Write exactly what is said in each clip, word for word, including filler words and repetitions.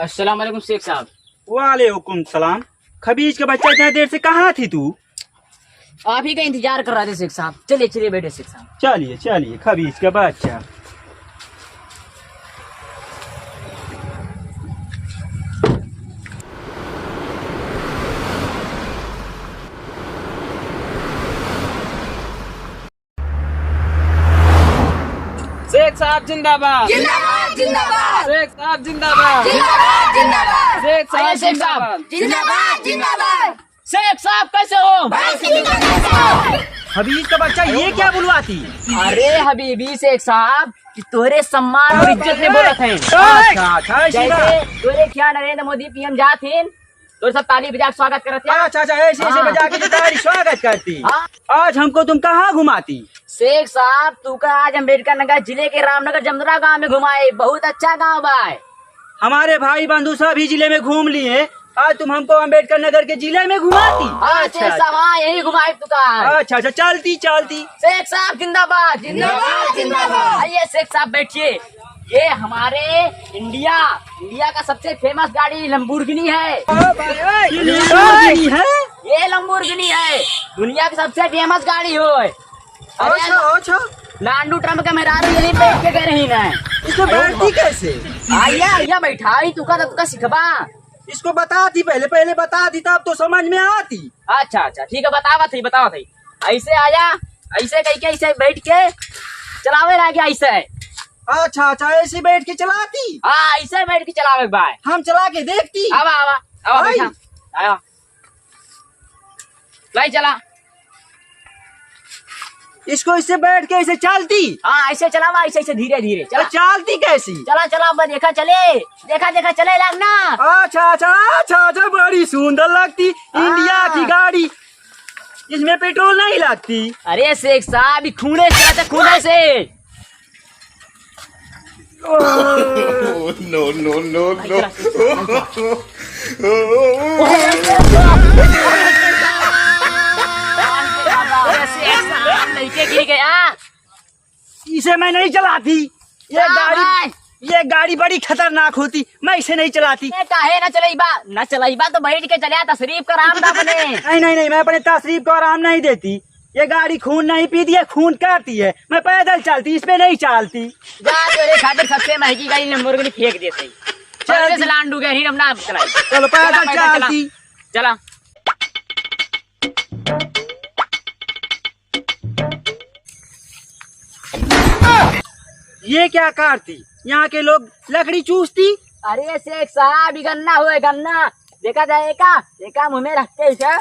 अस्सलाम वालेकुम शेख साहब। वालेकुम सलाम। खबीज का बच्चा, इतना देर से कहाँ थी तू? आप ही का इंतजार कर रहा था शेख साहब। चलिए, चलिए, बैठे शेख साहब। चलिए, चलिए, खबीज का बच्चा। शेख साहब जिंदाबाद। जिंदाबाद, जिंदाबाद। शेख साहब जिंदाबाद। जिंदाबाद, जिंदाबाद। शेख साहब अरे शेख साहब। जिंदाबाद। जिंदाबाद, जिंदाबाद। शेख साहब कैसे हो? भाई, ठीक है, कैसे हो? हबीब का बच्चा, ये क्या बुलवाती? अरे हबीबी शेख साहब, कि तोरे सम्मान और इज्जत में बोलत हैं। अच्छा, अच्छा, ऐसी जैसे बात। तोरे क्या नरेंद्र मोदी पीएम जात हैं, तो सब ताली बजा के स्वागत करत हैं। अच्छा, अच्छा, ऐसे, ऐसे हाँ। बजा के ताली स्वागत करती। हाँ। आज हमको तुम कहाँ घुमाती? शेख साहब, तू का आज अम्बेडकर नगर जिले के रामनगर जमदुरा गांव में घुमाए, बहुत अच्छा गांव बा। हमारे भाई बंधु सभी जिले में घूम लिए, आज तुम हमको अम्बेडकर नगर के जिले में घुमाती? हाँ, अच्छा, शेख साहब, अच्छा। हाँ, यही घुमाए तू का। अच्छा, अच्छा, चलती, चलती। शेख साहब जिंदाबाद, जिंदाबाद, जिंदाबाद। आइए शेख साहब बैठिए। ये हमारे इंडिया, इंडिया का सबसे फेमस गाड़ी लंबोर्गिनी है। ये लंबोर्गिनी है? ये लंबोर्गिनी है, दुनिया की सबसे फेमस गाड़ी हो। अरे अच्छा, अच्छा। लांडू ट्रम्प के मेहरारू यहीं बैठ के गए रही ना। इसमें बैठती कैसे? आइया, आइया, बैठाई, तुका तो तुका सिखबा। इसको बता दी पहले, पहले बता दी तब तो समझ में आती। अच्छा, अच्छा, ठीक है, बतावा थी, बतावा थी। ऐसे आया, ऐसे कह के, ऐसे बैठ के चलावे लागे, ऐसे। अच्छा, अच्छा, ऐसे बैठ के चलाती? हाँ, ऐसे बैठ के चलावे के बा। हम चला के देखती। आवा, आवा, आवा, भाई। बैठा। आवा। लाई चला। इसको इससे बैठ के ऐसे चलती? हाँ, ऐसे चलावा, ऐसे, ऐसे धीरे, धीरे। चला। तो चलती कैसी? चला, चला, अब देखा चले। देखा, देखा, चले लाग ना। अच्छा, अच्छा, अच्छा, अच्छा, बड़ी सुंदर लगती। हाँ। इंडिया की गाड़ी, इसमें पेट्रोल नहीं लगती। अरे शेख साहब, ये खूने से आता, खूने से। Oh, no, no, no, no। अरे शेख साहब, लड़के गिर गया। इसे मैं नहीं चलाती। ये हाँ गाड़ी, भाई। ये गाड़ी बड़ी खतरनाक होती, मैं इसे नहीं चलाती। ए, काहे ना चलाइबा? ना चलाइबा तो बैठ के चला, तशरीफ का आराम ना बने। नहीं, नहीं, नहीं, मैं अपने तशरीफ को आराम नहीं देती। ये गाड़ी खून नहीं पीती है, खून करती है। मैं पैदल चलती, इस पे नहीं चलती। जा, तेरे खातिर सबसे महंगी गाड़ी लंबोर्गिनी फेंक देते। चलती। पहले से लांडू गए ही, हम ना चलाए। चलो, पैदल चला, पैदल चला। चलती। चला। ये क्या कारती? यहाँ के लोग लकड़ी चूसती? अरे शेख साहब, ये गन्ना हुए, गन्ना। देखा जाए का? देखा मुँह में रख के इसे।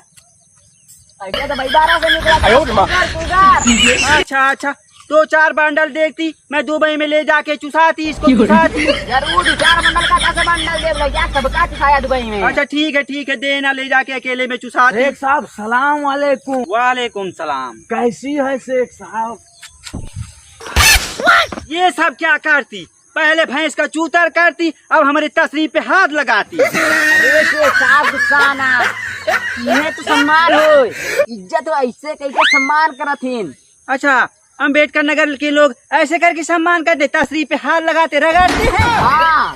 ऐसे तो भाई बारह से निकला था। आयो रे माँ। कुकर, कुकर। अच्छा, अच्छा, दो चार बंडल देखती, मैं दुबई में ले जाके चुसाती, इसको चुसाती। जरूर, दो चार बंडल का कैसे बंडल दे भैया, सबका चुसाया दुबई में। अच्छा, ठीक है, ठीक है, देना, ले जाके अकेले में चुसाती। शेख साहब, सलाम वालेकुम। वालेकुम सलाम। कैसी है शेख साहब? ये सब क्या करती? पहले भैंस का चूतर करती, अब हमारी तशरीफ पे हाथ लगाती। अरे शेख साहब, गुस्सा ना, ये तो सम्मान हो, इज्जत हो, ऐसे कैसे सम्मान करत हिन? अच्छा, अम्बेडकर नगर के लोग ऐसे करके सम्मान करते, तशरीफ पे हाथ लगाते, रगड़ते हैं। हाँ।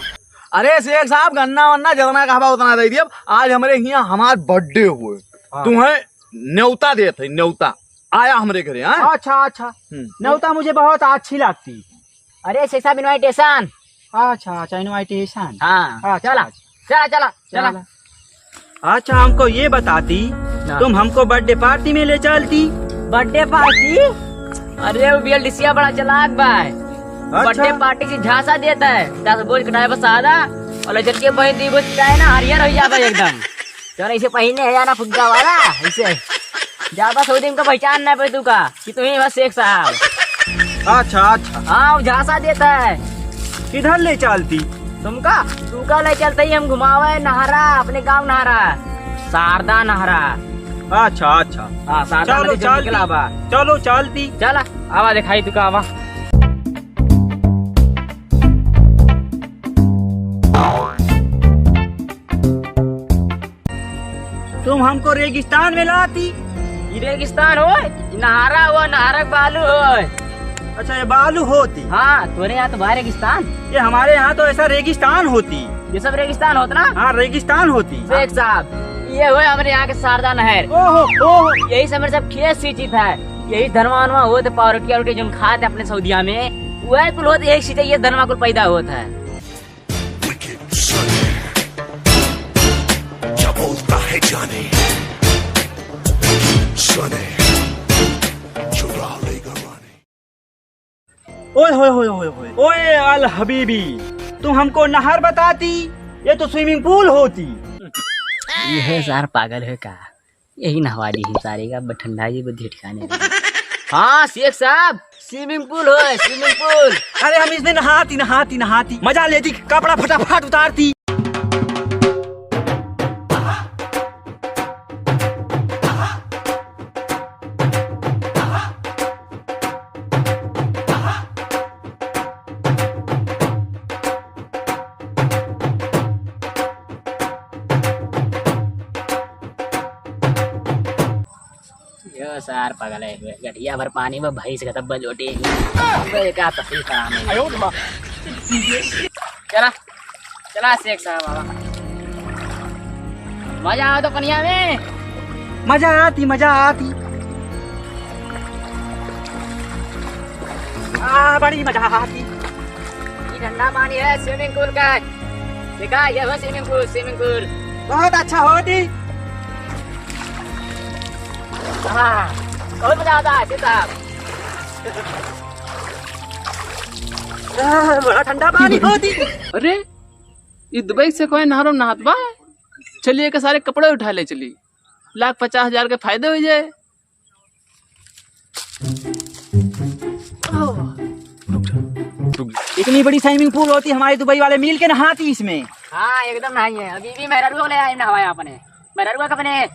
अरे शेख साहब, गन्ना वन्ना जितना कहबा उतना दे दिया। आज हमरे हियाँ हमार बर्थडे हुए, हाँ। तुम्हें न्योता देत है, न्योता। आया हमरे घरे, हाँ? अच्छा, अच्छा। हम्म। न्योता मुझे बहुत अच्छी लगती। अरे शेख साहब, invitation। अच्छा, अच्छा, invitation। हाँ, हाँ, चला, अच्छा, अच्छा। चला, चला, चला। चला। अच्छा, हमको ये बताती, हाँ। तुम हमको बर्थडे पार्टी में ले चलती? बर्थडे पार्टी? अरे, वो बियलडीसिया बड़ा चालाक बा। अच्छा। बर्थडे पार्टी से झांसा देता है, दस बोझ कटाए बस आधा, और ले चल के बहिन दी बोझ कटाए ना, हरियर हो जाबे एकदम। चल, ऐसे पहिने है ना फुग्गा वाला, ऐसे। जा बस, वो दिन का पहचान ना पे तू का, कि तू ही बस शेख साहब। अच्छा, अच्छा। हाँ, वो झांसा देता है। किधर ले चलती? तुमका? तू का ले चलते ही हम घुमावे नहरा, अपने गांव नहरा, शारदा नहरा। अच्छा, अच्छा। हाँ, शारदा चलो, नदी से चलती। निकला बा। चलो, चलती। चला, आवा दिखाई तू का, आवा। तुम हमको रेगिस्तान में लाती। ई रेगिस्तान होय, ई नहारा हुआ, नहारा के बालू होय। अच्छा, ये बालू होती? हाँ, तोरे यहाँ तो भाई रेगिस्तान। ये हमारे यहाँ तो ऐसा रेगिस्तान होती। ये सब रेगिस्तान होत ना? हाँ, रेगिस्तान होती। शेख साहब, ये होय हमरे यहाँ के शारदा नहर। ओहो, ओहो। यही से हमरे सब खेत सींचित है। यही धनवा वनवा होत है, पावरोटी आरोटी जोन खात है अपने सऊदिया में, वही कुल होत, यही सींचे, ये धनवा कुल पैदा होत है। Wicked Sunny, क्या बोलता है जाने, Sunny, चुरा लेगा रानी। ओए होए होए होए होए, ओए अल हबीबी, तुम हमको नहर बताती, ये तो swimming pool होती। ये सार पागल है का? यही नहवा दी ही सारे का, अब ठंडा जी बुद्धि ठिकाने नहीं। हाँ शेख साहब, swimming pool होय, swimming pool। अरे हम इसमें नहाती, नहाती, नहाती, मजा लेती, कपड़ा फटाफट उतारती। यो सार पगले हुए, गठिया भर पानी में भैंस का तब्बा लोटे। अबे का तकलीफ आराम है। चला, चला शेख साहब बाबा। मजा आओ तो पनिया में। मजा आती, मजा आती। आ, बड़ी मजा आती। ये ठंडा पानी है swimming pool का। देखा, ये हो swimming pool, swimming pool। बहुत अच्छा होती। हाँ, बहुत मजा आता है, शेख साहब। आ, बड़ा ठंडा पानी होती। अरे, ये दुबई से कोई नहरों नहात बा? चलिए, के सारे कपड़े उठा ले चली, लाख पचास हजार के फायदे हो जाए। इतनी बड़ी swimming pool होती, हमारे दुबई वाले मिल के नहाती इसमें। हाँ, एकदम नहाई है। अभी भी मेहरारू ले आए नहवाए अपने। मेहरारू का अपने।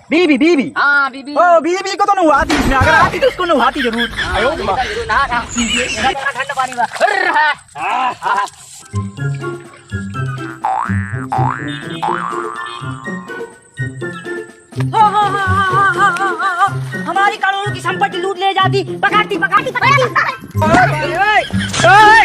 बीबी, बीबी। हाँ, बीबी। ओ, बीबी को तो नहवाती इसमें, अगर आती तो उसको नहवाती जरूर। हाँ, आयो बीबी माँ। का जरूर नहा था। ठंडा पानी बा। अर्र, हाँ। हाँ, हाँ। हो, हो, हो, हमारी करोड़ों की संपत्ति लूट ले जाती। पकड़ती, पकड़ती, पकड़ती। ओए, ओए, ओए।